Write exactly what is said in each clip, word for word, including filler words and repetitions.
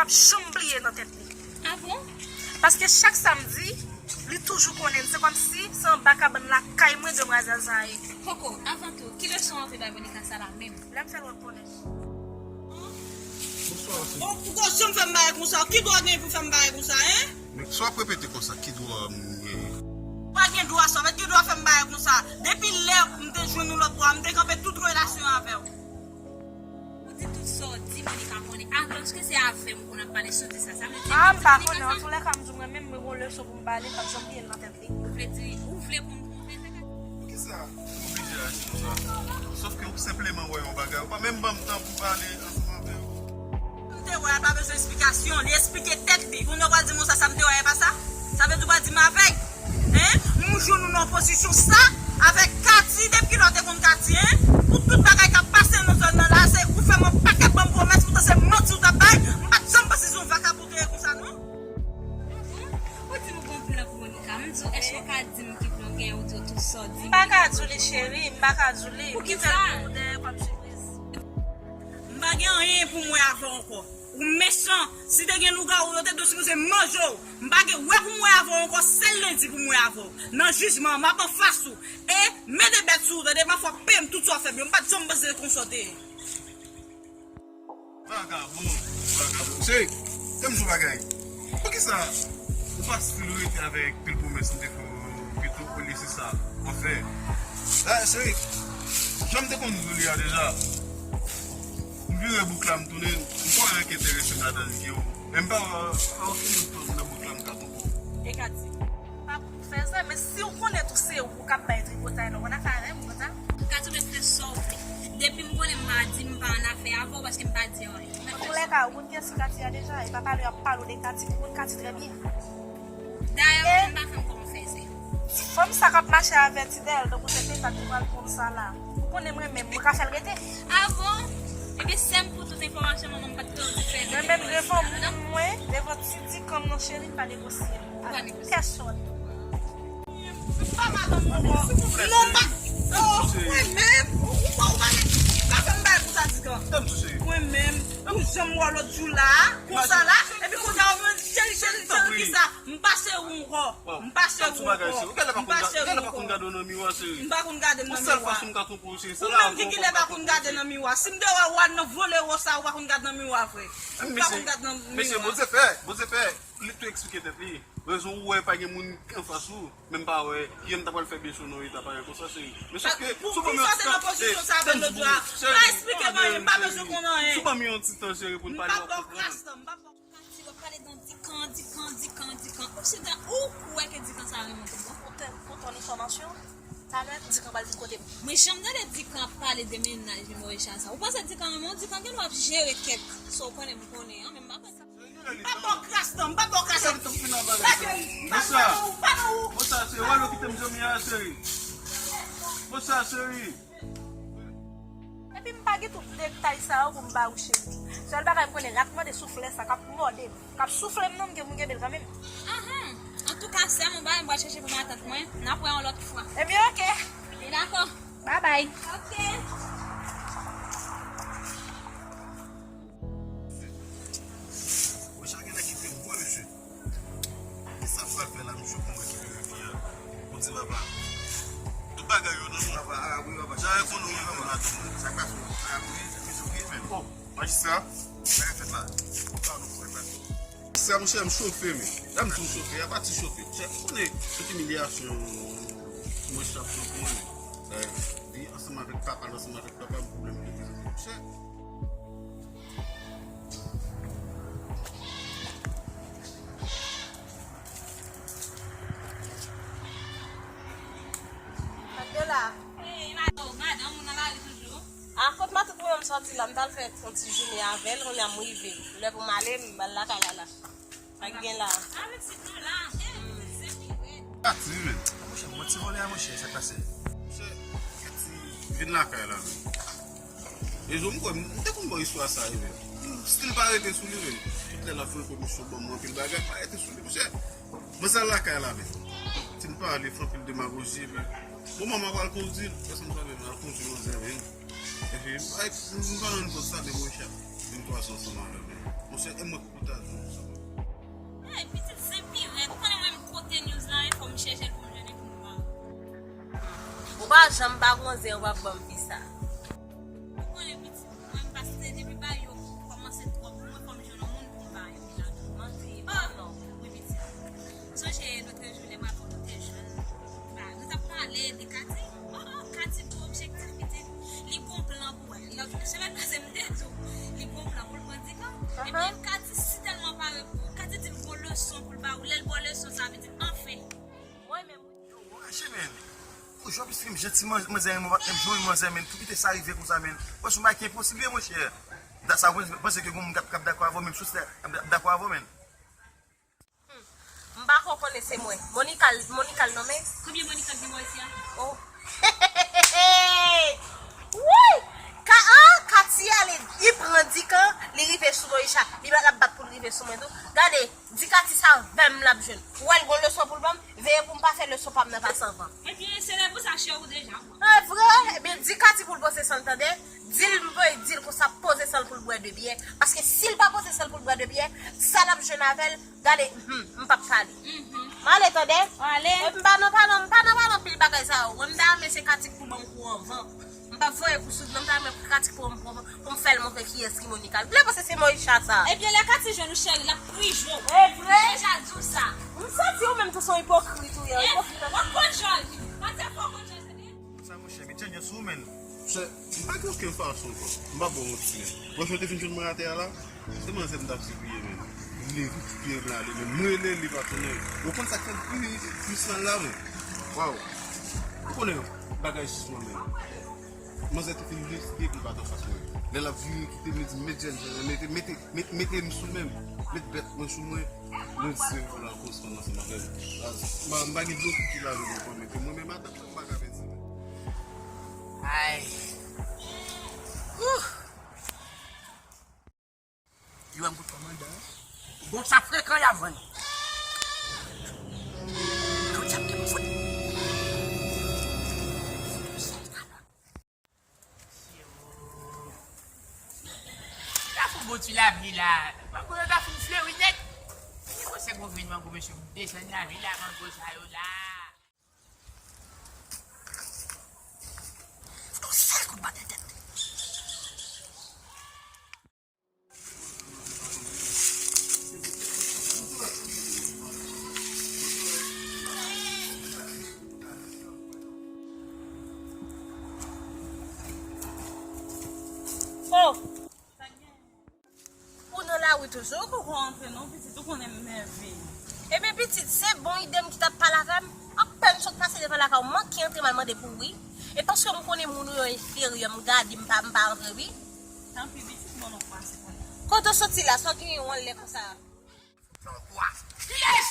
P ap janm bliye nan tèt li. Ah bon? Paske chak samdi, li toujou konnen. Se kòmsi se anba kabann lakay mwen demwazèl sa a ye. Koko, avan tou, ki leson w ap bay Monica sa la menm? Lè m fè l w ap konnen. Bonswa, sè. Bon, ou ko janm fè m bagay konsa. Ki dwa w gen pou fè m bagay konsa, en? Men sa w ap repete konsa, ki dwa m gen? Ou pa gen dwa sa, ou pa t gen dwa fè m bagay konsa. Depi lè m te jwenn ou lòt bò a, m te kanpe tout relasyon avè w. Ou di tout sa w di, Monica konnen. Alòske se avè m ou konn ap pale sou di sa. Sa vle di... Ah, m pa konnen. Antoulèka, m di w mwen menm, mwen gon leson pou m ba li, m p ap janm bliye l nan tèt li. Ou vle di, ou vle pou m konprann sa? Poukisa ou oblije aji konsa? Sòf ke ou senpleman wè yon bagay, ou pa menm ban m tan pou pale ansanm avè w. M te wè a pa bezwen esplikasyon, li esplike tèt li. Kounye a w pral di m konsa, sa m te wè a e pa sa? Sa vle di w pral di m avèg? Hein? M jwenn ou nan pozisyon sa avèk Katy, depi lè w te konn Katy, hein? Pou tout bagay k ap pase nan zòn nan la, se ou fè m yon pakèt bann pwomès, poutan se manti ou t ap bay, m pa t janm panse se yon vakabon ou te ye konsa, non. Ah bon? Ou di m ou gon plan pou Monica. M di w, èske w ka di m ki plan w genyen? Ou di w tout sa w di m. M pa ka di w li, cheri, m pa ka di w li. Poukisa? Kite l pou dèyè kòm sipriz. M pa gen anyen pou m wè avè w ankò. Ou mechan. Si te gen lougawou, yo te dwe sipoze manje w. M pa gen wè pou m wè avè w ankò. Sèl lendi pou m wè avè w. Nan jijman an, m ap anfas ou. E men de bèt sou ou, tande, m ap frape m tout sa w fè m yo. M pa t janm panse se konsa w te ye. Vagabon, vagabon. Cheri, tande m di w bagay. Poukisa ou pa stil rete avèk pil pwomès m te fè w pito olye se sa w ap fè? La, cheri, jan m te konn di w li a deja, m vire bouk la, m tounen, m pa wè anyen ki enterese m ladan l ke w. Men m pa wè, pa wè okenn lòt fanm nan bouk la m ka twonpe w. E Katy? Pa pou fè sa, men si w konnen tou se ou k ap bay tripotay la, w konn afè avè m konsa. Katy, ou mèt fè sa w vle. Depi m konnen m pa di, m pa annafè avè w paske m pa di anyen. Antoulèka, ou konn kiyès ki Katy a deja, e pa pale y ap pale w de Katy, ou konn Katy trè byen. Dayè, ou menm pa fè m kòman fè se. Ti fanm sa k ap mache avè Tidèl, tankou se Peta ki pral pran sa la. Ou konnen mwen menm, mwen ka fè l rete. Ah bon? Ebyen, sè m, pou tout enfòmasyon, manman m pa t konnen w te fè. Mwen menm, devan moun mwen, devan ti Dikan m nan, cheri, m pa negosye avèk pèsòn. M pa madanm ou ankò. Non, m pa. Oh, mwen menm, ou, ou pa, ou pa gen, ou ka fè m bagay konsa, Dikan. Mwen menm, ou janm wè lòt jou la, konsa la, epi kounye a ou vin cheri, cheri, cheri, kisa? M pa cheri w ankò. M pa cheri w ankò. M pa cheri w ankò. M pa konn gade w nan miwa, cheri. M pa konn gade m nan miwa. Ou menm ki kilè pa konn gade nan miwa? Si m te wè w nan vole wo sa, ou pa konn gade nan miwa vre. Ou pa konn gade nan miwa. Mesye, Bondye fè, Bondye fè, li tou eksplike tèt li. Rezon ou wè pa gen moun anfas ou, men m pa wè kijan m ta pral fè byen sou non eta pa gen konsa, cheri. Men sòf ke, si w ban m yon ti tan, cheri, pa eksplike m anyen, m pa bezwen konn anyen. Si w ban m yon ti tan, cheri, pou n pale, w ap konprann. Katy, w ap pale nan Dikan, Dikan, Dikan, Dikan. Ou si dan ou kwè ke Dikan sa renmen w tout bon? Pou tè-, pou ton enfòmasyon, talè Dikan pral vin kote m. Mwen janm tande Dikan ap pale de mennaj li Moesha sa. Ou panse Dikan renmen w? Dikan gen dwa ap jere kèk sa w konnen m konnen an, men m pa panse. M pa ba w kras non, m pa ba w kras non. Lage m, m pa nan ou, m pa nan ou. Monchè, cheri, w ap kite m zanmi a, cheri. Monchè, cheri. Epi m pa gen tout detay sa yo pou m ba ou, cheri. Sèl bagay m konnen, rat mande souflè sa k ap mòde m, k ap soufle m nan, m gen pou m kenbe l kanmenm. Ahan. Antouka, sè m, yon bagay m pral chèche pou matant mwen. N ap wè yon lòt fwa. Ebyen, oke. Li dakò. Babay. Oke. Mwen chak gen nèg ki te gwo, mesye. Kisa m pral fè la, misye konn mwen ki vire fi a. Bondye papa. Tout bagay yo nan men w. Papa, arab wi, papa. Jan e konnen w nan men w la tou. Sa k pase w? Arab wi, misye wi, men. Oh, majistra. Sa k ap fèt la? Sa nou fè la? Majistra, monchè, m chofe, men. La m di w chofe, a pati chofe. Chè, ou konnen tout imilyasyon mwen chap pran pou mwen. Li ansanm avèk papa l, ansanm avèk papa m, pwoblèm li toujou. Monchè. Madola. Hey, madanm, ou nan lari toujou? A kot matant mwen menm sòti la, m t al fè yon ti jounen avè l, kounye a m rive. Lè pou m ale, m al lakay la la. Sa k gen la? Avèk sit nou la. Hey, se pi rèd. Pati, men. Monchè, mwen ti vòlè a, monchè, sa k pase? Monchè, Katy vin lakay la, men. E jou m kwè, m te konn ba w istwa sa, e men. M still pa rete sou li, men. Tout lè l ap voye komisyon ban mwen anpil bagay, pa rete sou li, monchè. Mwen sa lakay la, men. Ti m pale, fè anpil demagoji, men. Bon, manman pral kondi, pèsonn pa menm al kondi manzè, men. Epi, m pa, m pa nan nivò sa, men mwen chè. Vin kwaze ansanm avè l, men. Monchè, e mwen ki pou ta di nou sa. Ay, pitit se pi rèd. Ou konnen mwen, m kote news la, e fò m chèche l pou m jwenn li pou m ba ou. Ou pa janm pa gon zen, ou pa ban m fi sa. Ou konnen pitit, mwen, m pase depi ba yo kòmanse twòp pou mwen, fò m jwenn yon moun pou m ba yo. Epi la tou, manje, oh non, wi pitit. Sonje lòt jou, lè m al kote jwenn, ba, nou t ap pale de Kati. Oh, oh, Kati gon objektif, pitit. Li gon plan pou wè. Lòt semèn pase, m te di w, li gon plan pou l pran Dikan. Epi Kati si tèlman pare pou ou. Kati di l gon leson pou l ba ou. Lè l ba w leson sa, pitit, anfen. Mwen menm, wi. Yo, bon, mache, men. Ou jwe plis ke m, janti manzè, manzè renmen, m pa t menm jwenn manzè, men. Pou kite sa rive konsa, men. Wè, se yon bagay ki enposib, wi, monchè. Da sa, mwen panse ke gon moun k ap, k ap dakò avè w, menm sou sa, k ap dakò avè w, men. M pa ko konnen se mwen. Monika, Monika l nonmen. Konbyen Monika ki gen bò isi a? Oh. Woy! Ka, an, Katia, li, li pran Dikan, li rive sou Moisha. Li pa t ap bat pou l rive sou mwen tou. Gade, di Kati sa, avè m l ap jwenn. Ou wè l gon leson pou l ban m? Veye pou m pa fè leson pa m nan pase anvan. Ebyen, se lè pou sa, cheri, ou deja pran. E vre? Ebyen, di Kati pou l poze san l, tande. Di l, m voye di l konsa, poze san l pou l bwè de byè. Paske si l pa poze san l pou l bwè de byè, sa l ap jwenn avè l, gade, hmm, m p ap pale. M ale, tande? Ale. E m pa nan pale, m pa nan pale anpil bagay sa yo. Mwen, m ta renmen se Kati k pou ban m kou anvan. M p ap voye kou sou non, m ta renmen Kati k pou ban m kou anvan, pou m fè l montre kiyès ki Monika. Vle panse se Moisha sa. Ebyen, lè Kati jwenn ou, cheri, l ap prive w. E vre? M deja di w sa. M santi ou menm tou se yon ipokrit ou ye, ipokrit. W ap konn jòl. Panse fò w konn jòl, tande? Sa, monchè, men, Djanyè sou ou, men. Monchè, m pa gen okenn fason ankò. M pa ba w manti, men. Franchman, te fin jwenn mwen atè a la. Se manzè m t ap sipriye, men. Li leve kite m la, li, men mwen rele li pa tounen. Ou konn sa k fè m pi, pi mal la, men. Waw. Ou konnen, bagay jis mwen, men. Manzè te fin deside pou l pa t anfas mwen. Lè l ap vire kite m, li di, "Met Djanyè, mete, mete, met, mete m sou men m. Met bèt mwen sou mwen." Mwen di, "Se vre la, koresponn ansanm avè m." M pa, m pa gen dlo pou ki lave m ankò, men ke mwen menm, madanm mwen, m pa ka pèdi mwen. Ay. Ouh. Yo, m kout kòmandan. Bon, sa frekan y ap vann. Yo, djab te bon fout. La fou bon ti lapli la. Mango yo ta fin fleri nèt. Ki bon se bon vin mango mesye pou desann lavi la, mango sa yo la. Fout yon sèl kout bal nan tèt. Oh! Ou nan lari toujou? Ou poko antre non, pitit, ou konnen m nève. Ebyen, pitit, se bon ide m ki t ap pale avè m. Apèn m sot pase devan lakay ou, m manke antre m al mande pou ou, wi. E paske m konnen moun ou yo enferyè, m gade, m pa, m pa antre, wi. Tanpri, pitit, bon, nou pase konnen. Kote w soti la, sa w genyen w anlè konsa? Kiyès?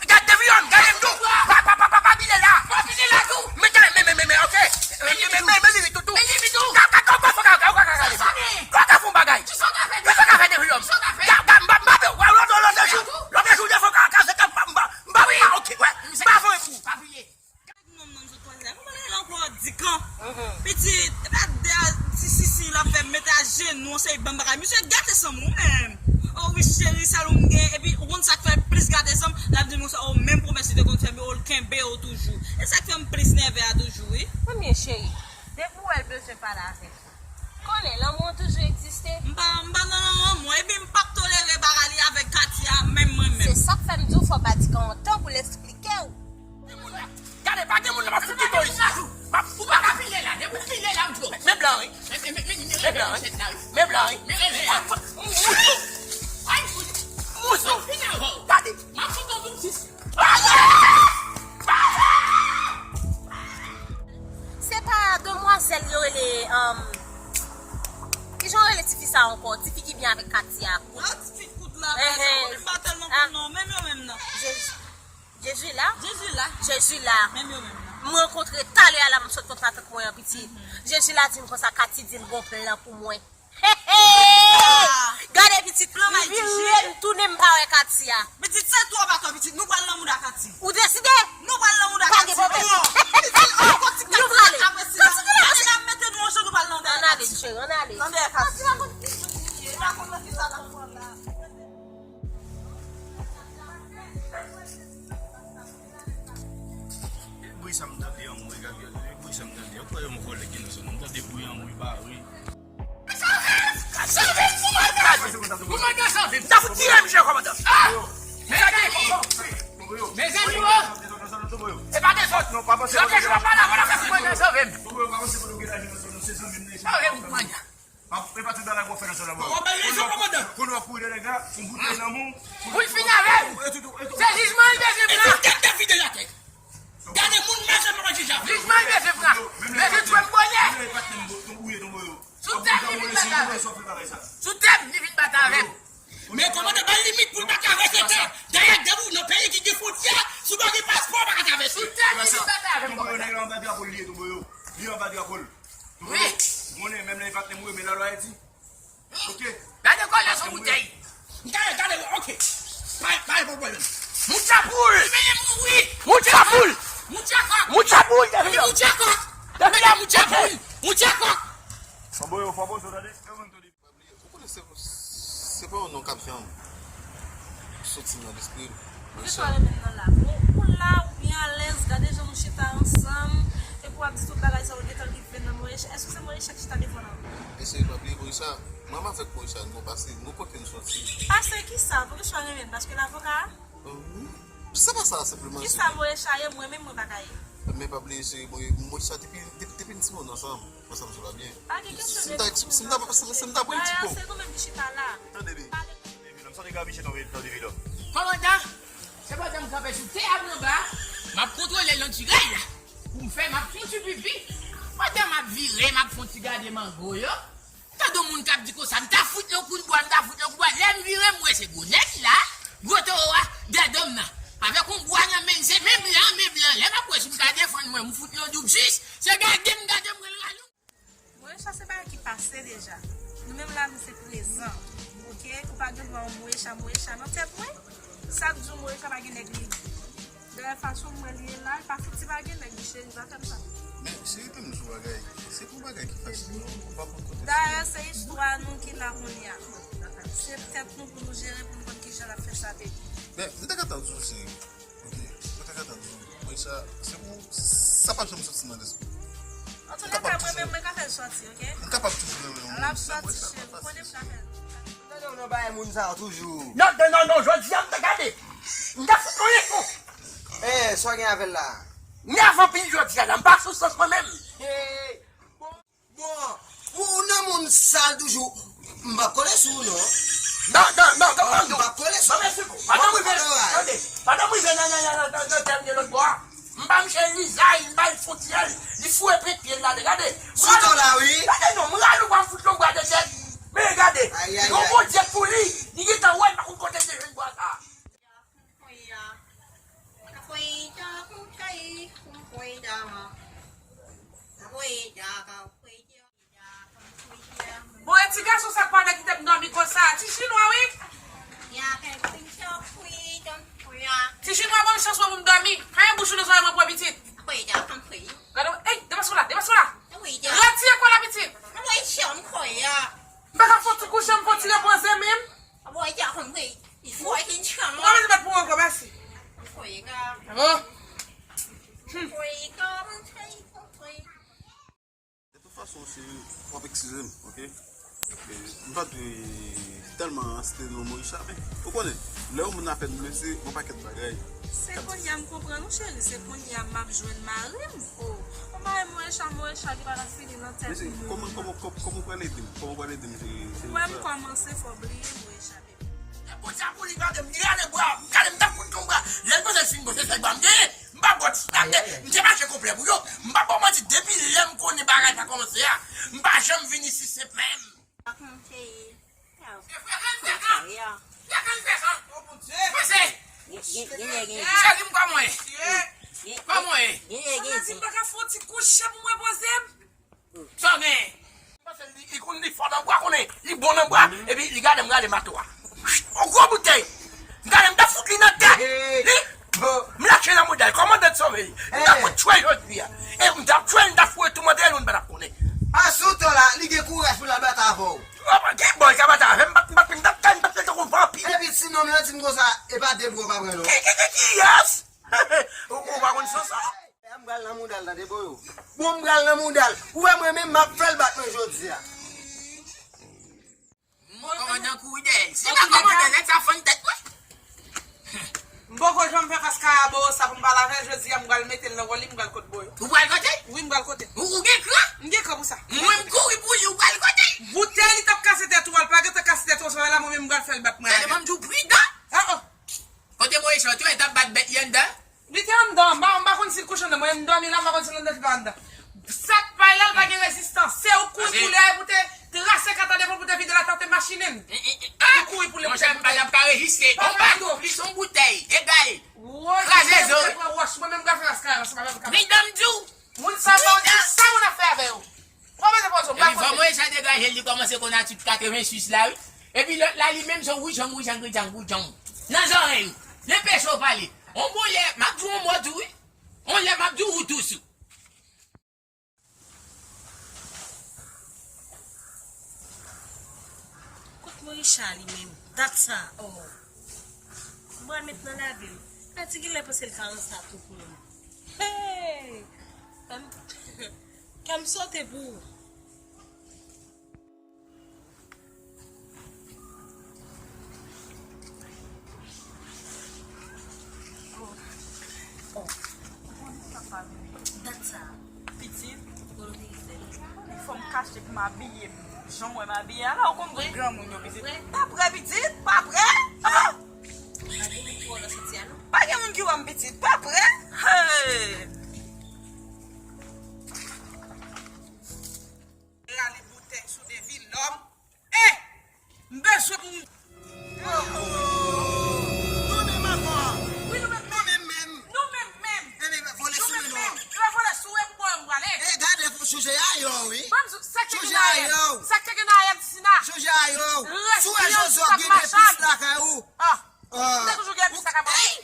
Gade devan m, gade m tou. Pa, pa, pa, pa, pa vile la. Pa vile la tou. Men, men, men, men, men, ok. Men, men, men, men, men, men, tou, tou. Men, men, tou. Ka, ka, ka, ka, ka, ka, ka, ka, ka. Sa, sa, men. Ka, ka fè yon bagay. Kisa w ka fè devan m? Kisa w ka fè devan m? Kisa w ka fè? Ka, ka, m pa, m pa, wè, lòt, lòt, lòt jou. Lòt jou, defo, ka, ka, se ka, m pa, m pa, m pa, ok, wè. M pa fè yon kou. Pa vile. Nonm nan m sot kwaze a, kòman l rele ankò? Dikan. Pitit, epa de a ti sisi l ap fè m mete ajenou, yon seri bann bagay. Misye gate san m ou menm. Oh wi cheri, sèl ou m gen. Epi ou konn sa k fè l plis gate san m? L ap di m konsa, oh, menm pwomès li te konn fè m yo, l kenbe yo toujou. E sa k fè m plis nève a toujou, wi. Ebyen cheri, depi w wè l bezwen pale avèk ou, konnen lanmou an toujou egziste. M pa, m pa nan lanmou, epi m p ap tolere bagay li avèk Katia, menm mwen menm. Se sa k fè m di w fò w ba Dikan yon tan pou l eksplike w. Gade, pa gen moun nan, m ap fout kite w isi. M ap, ou pa ka vile la, depi w vile la, m di w. Men blan, wi. Men blan, wi. Men blan, wi. Mouzou. Mouzou. Gade. M ap fout w tou. Se pa demwazèl yo rele, um, kijan yo rele tifi sa ankò? Tifi ki byen avèk Katia. Yon tifi kout la, m pa tèlman konn non, menm yo menm nan. Jezi la? Jezi la. Jezi la. Menm yo menm nan. M rankontre talè a la, m sot kontre ak mwen an pitit. Jezi la di m konsa, Kati di l gon plan pou mwen. Hey, hey! Gade pitit, li vire m tounen m pa wè Kati a. Pitit, se twòp atò, pitit. Nou pral nan mouda Kati. Ou deside? Nou pral nan mouda Kati. Pa gen pwoblèm. Pitit, oh, Kati, Kati, nou prale. Apre sila. Kati, nou prale. N ap mete nou ansanm, nou pral nan dèyè Kati. Ann ale, cheri, ann ale. Nan dèyè Kati. Kati pa konn ki sa l ap fè la. E bri sa m tande an mwen, gade, gade, e bri sa m tande an, kwè yon vòlè ki nan zòn nan, m tande bri an mwen, pa wi. Mezanmi, mezanmi, o. E pa dezòd. Jòdijou pa la, vòlè ka foumen nan sove m. Sove m, kòmandan. Pou l fin avè m. Se jijman l bezwen pran. Gade moun mezanmi, mwen jije avè w. Jijman l bezwen pran. Bezwen tchwe m bonè. Sou tèt li vin bat avè m. Sou tèt li vin bat avè m. Men kòmandan, ba l limit pou l pa travèse tè. Dayè, depi w nan peyi ki gen fwontyè, si w pa gen paspò, w pa ka travèse. Sou tèt li vin bat avè m, kòmandan. Nèg la anba drapo l ye, Tonbo yo. Li anba drapo l. Wi. Ou konnen, menm lè e pa t nan mwen, men lalwa e di. Ok. Gade kòlè sou boutèy. Gade, gade, ok. Pa, pa gen pwoblèm. Moucha poul. Li veye mouri. Moucha poul. Moucha kòk. Moucha poul, David. Moucha kòk. David, moucha poul. Moucha kòk. Fò bo yo, fò bo yo, tande. Ou konnen se, se pa yon non k ap fè m soti nan lespri m. Poukisa w renmen m nan la? Bon, ou la, ou byen alèz, gade jan nou chita ansanm, epi w ap di tout bagay sa yo gentan rive nan Moesha. Èske se Moesha ki chita devan w? Mesye, pa bliye Moesha, mwen avèk Moesha, nou pase, nou kote nou soti. Pase kisa? Poukisa w renmen m? Paske l avoka a? Wi. Se pa sa senpleman. Kisa Moesha ye, mwen menm mwen pa ka ye? Men pa bliye se Moesha depi, depi, depi n timoun ansanm. Ansanm se pa byen. Pa gen kesyon de timoun ansanm. Si m ta, si m ta pran yon ti po. Dayè, se nou menm ki chita la. Tande byen. Pale. Epi, m santi Gaby se tonbe, tande byen. Kòmandan, se pandan m kanpe sou teyab anba, m ap kontwole lantiray la. Pou m fè, m ap fouti pipi. Pandan m ap vire, m ap fè yon ti gade mango yo. Tande yon moun k ap di konsa, m ta fout yon kout bwa, m ta fout yon kout bwa. Lè m vire, m wè se gwo nèg la, gwo towo a, dèyè do m nan. Avèk yon bwa nan men l, se men blan, men blan. Lè m ap wè si m ka defann mwen, m fout yon doub jis, se gade m, gade m, rale rale. Moesha se bagay ki pase deja. Nou menm la, nou se prezan. Ok? Ou pa gen dwa yon Moesha, Moesha nan tèt mwen. Sa k di w Moesha pa gen nèg li. Dayè, fason m wè li ye la, li pa fouti pa gen nèg, li cheri, pa fè m sa. Men, cheri, tann m sou bagay. Se pou bagay ki fasil, non? Ou pa konn kote. Dayè, se istwa nou ki la kounye a. Se tèt nou pou nou jere, pou nou konn kijan n ap fè sa, baby. Men, m te ka tann sou, cheri. Ok, mwen te ka tann ou. Mwen sa, se pou, sa p ap janm soti nan lespri m. Antoulèka, mwen menm, mwen ka fè l soti, ok? M kapab toujou renmen yon moun, men mwen sa pa fasil. L ap soti, cheri, ou konnen m ka fè l. M tande w nan bagay moun sa yo toujou. Non, non, non, non, jodi a m te gade. M ta fout nou yon kou. Eh, sa w gen avè l la? Nève anpil jodi a la, m pa sou sans mwen menm. Eh, bon. Bon, ou, ou nan moun sal toujou. M p ap kole sou ou, non. Non, non, non, non, non. M p ap kole sou ou. Non, men sou kou. Pandan m rive, tande, pandan m rive nan, nan, nan, nan, nan, nan tèm de lòt bò a, m pa mouche lizay, m bay fon ti yèl, li foure pet pye l la, gade. Sou to la, wi. Gade, non, m rale ou pa fout yon bwa de tèt. Men gade, ay, ay, ay. Yon Bondye pou li, li gentan wè, l pa konn kote l te jwenn bwa sa. Bon, e ti gason sa k pa vle kite m dòmi konsa? Ti chinwa, wi. Ti chinwa, ban m chans mwen pou m dòmi. Fèmen bouch ou nan zòrèy mwen, pran pitit. Gade, ey, depaske w la, depaske w la. Retire kò la, pitit. M pa ka fè w ti kouche m, fè w ti repoze menm. Ou pa bezwen bat pou ankò, mèsi. Bon. De tout fason, cheri, w ap eskize m, ok? E, m pa dwe tèlman ansite non Moesha, men ou konnen, lè yon moun ap fè m blese, yon pakèt bagay. Se kounye a m konprann ou, cheri, se kounye a m ap jwenn mari m. O, yon bagay Moesha, Moesha ki pa ka fini nan tèt moun. Mesye, kòman, kòman, kòman, kòman w pral ede m? Kòman w pral ede m jere, jere sa? Ou wè m kòmanse fò bliye Moesha. Lè Bondye ap pou li gade m, li rale bra m, gade m t ap konn tonbe. Lè l panse l fin bon, se sèl bra m genyen. M pa bòt, m te mache konplè pou yo. M pa ba w manti, depi lè m konnen bagay sa kòmanse a, m pa janm vin isi senp menm. Se frekan l frekan. Frekan l frekan. Panse. Cheri m, kòman w ye? Kòman w ye? Sa vle di m pa ka fè yon ti kouche pou m repoze m? Sa w gen? Li, li konn li fò nan bwa, konnen li bon nan bwa, epi li gade m, gade mato a. On gwo boutèy. M gade m ta fout li nan tèt. Li, m lache nan modèl, kòmandan sove li. M ta fout tchwe jodi a. E m ta tchwe, m ta foure tou mande l, moun pa t ap konnen. Asou to la, li gen kouraj pou l al bat avè w. Gen bò, li ka bat avè m, m pa t, m pa t, m t ap tann, m t ap tann tankou vanpi. Epi ti nonm yo di Konsa, e pa de bwa w pa pran non. Ki, ki, ki, kiyès? Ou, ou pa konn sans sa? M pral nan mouda l, tande, Boyo. Bon, m pral nan mouda l. Ou wè mwen menm, m ap fè l bat mwen jodi a. Kòmandan kouri dèyè l. Si pa kòmandan nèt sa fann tèt mwen. M poko janm fè fas Karabo sa pou m pale avè l, jodi a m pral mete l nan wòl li, m pral kot Boyo. Ou pral kote? Wi, m pral kote. Ou, ou gen kran? M gen kran pou sa. Mwen m kouri pou li, ou pral kote? Boutèy li t ap kase tèt ou a, l pa gentan kase tèt ou ansanm avè l la, mwen menm m pral fè l bat mwen avè l. Tande, ban m di w pridan. Ah, oh. Kote Moyiz Chante yo, e t ap bat bèt li anndan? Li te anndan, m pa, m pa konn si l kouche anndan. Mwen, m dòmi la, m pa konn si l anndan, si l pa anndan. Sèt pay la, l pa gen rezistans. Se ou k kouri pou li a, pou te trase kat la devan, pou te vide l atè, te machinen. Ou kouri pou li, pou te. Monchè, m pa t ap ka rejistre. On baton plis on boutèy, egay. Kraze zo. Mwen menm, m ka fè maskara ansanm avè l. Pridan, m di w. Moun sa yo pa konn sa moun ap fè avè yo. Kòman se pòz yo? Epi fò Moyiz Chante degaje l, li kòmanse konn atitid katrevensis la, wi. Epi lòt la, li menm, se ou janm, ou janm, ou janm, ou janm. Nan zòrèy ou. Li anpeche w pale. On bon lè, m ap di w on mo tou, wi. On lè, m ap di w ou tou sou. Kot Moyiz Chante li menm? Dat sa, oh. Mwen met nan lavi l. Pati genlè panse l ka ranse a tou pou li. Hey! Kè m, kè m sote pou ou. Oh. Dat sa. Pitit. Fò m kache pou m abiye m. Jan w wè m abiye a la, ou konn granmoun yo pitit. Pa prè pitit, pa prè. Ah! Pa gen moun ki wè m pitit, pa prè. Hey! Rale boutèy sou de vilòm. Eh! M bezwen pou m. Nou menm ankò. Wi, nou menm menm. Nou menm menm. Nou menm menm. Ebyen, vole sou mwen non. Nou menm menm. Yo vole sou e pou mwen m prale. Eh, gade pou sijè a yo, wi. Ban m di w, sa k te gen nan Ayèl? Sa k te gen nan Ayèl, Sina? Sijè a yo. Sou e Jozòk gen epis lakay ou. Ah. M te toujou gen epis lakay mwen.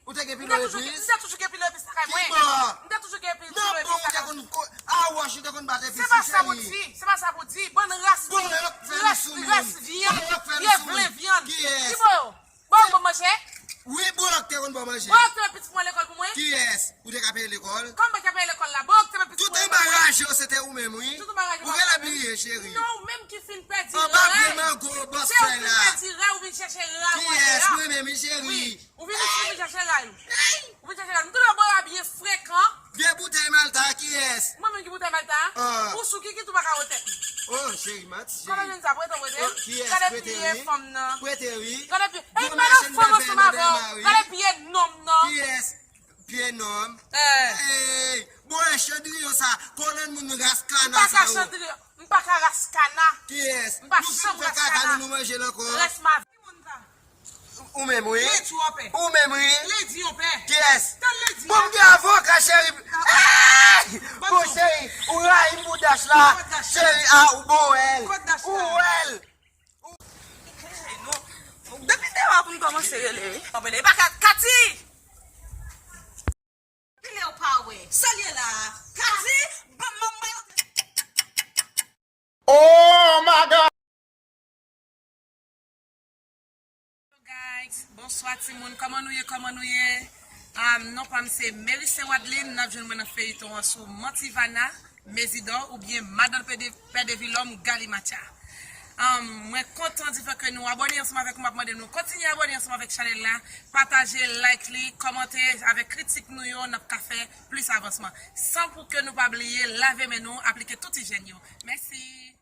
Ou te gen pilo epis? M te toujou gen pilo epis lakay mwen. Ki bò? M te toujou gen pil pilo epis lakay mwen. Nan bon, ou te konn ko-, a wòch, ou te konn bat epis, cheri. Se pa sa pou di, se pa sa pou di. Bann ras, ras, ras vyann, vye vle vyann. Ki bò yo? Bò yo ban manje? Wi, bò yo te konn ban manje. Bò yo te met pitit mwen lekòl pou mwen? Kiyès? Ou te ka peye lekòl? Kòman mwen te peye lekòl la? Bò yo te met pitit mwen lekòl? Tout anbaraj yo, se te ou menm, wi. Tout anbaraj yo. Ou rele bliye, cheri. Non, ou menm ki fin pèdi rèy. Anba pye mango, bòs fèy la. Se ou ki pèdi rèy, ou vin chèche rèy ou atè a. Kiyès? Mwen menm, wi, cheri. Wi. Ou vin isit, ou vin chèche rèy ou. Ou vin chèche rèy ou. M twouve bò a byen frekan. Vye boutèy Malta, kiyès? Mwen menm ki boutèy Malta? Ah. Ou sou kiki tou pa ka wè tèt mwen. Oh, cheri, manti, cheri. Kòman jwenn sa? Prete w prete? Oh, kiyès? Prete wi. Gade pye fanm nan. Prete wi. Gade pye. Ey, madan fanm ansanm avè w. Gade pye nonm nan. Kiyès? Pye nonm. Eh. Ey, bon, e chandriyon sa, kolonn moun ras kana sa yo. M pa ka chandriyon, m pa ka ras kana. Kiyès? M pa chanm ras kana. Nou fin fè kaka nou, nou manje l ankò. Rès ma vi. Ou menm wi. Ledi yon pè. Ou menm wi. Ledi yon pè. Kiyès? Tann ledi a. Bon, m gen avoka, cheri. Ey! Bon, cheri, ou rayi m pou Dash la. Cheri, a, ou bon wè l. Ou wè l. Depi dewa pou n kòmanse rele, wi. Mwen rele, e pa Kat-, Kati! Pile w pa wè. Sa l ye la a? Kati, ban m manman. Oh my God! Hello guys, bonswa timoun, kòman nou ye, kòman nou ye? Um, non pa m se Merice Wadeline, n ap jwenn mwen nan feyiton an sou Mantivana, Mezidò oubyen Madan Pè de, Pè de Vilòm, Galimatya. Um, mwen kontan di fè ke nou abòne ansanm avèk mwen, m ap mande nou kontinye abòne ansanm avèk chanèl la, pataje, like li, kòmante, avèk kritik nou yo, n ap ka fè plis avansman. San pou ke nou pa bliye lave men nou, aplike tout ijyèn yo. Mèsi.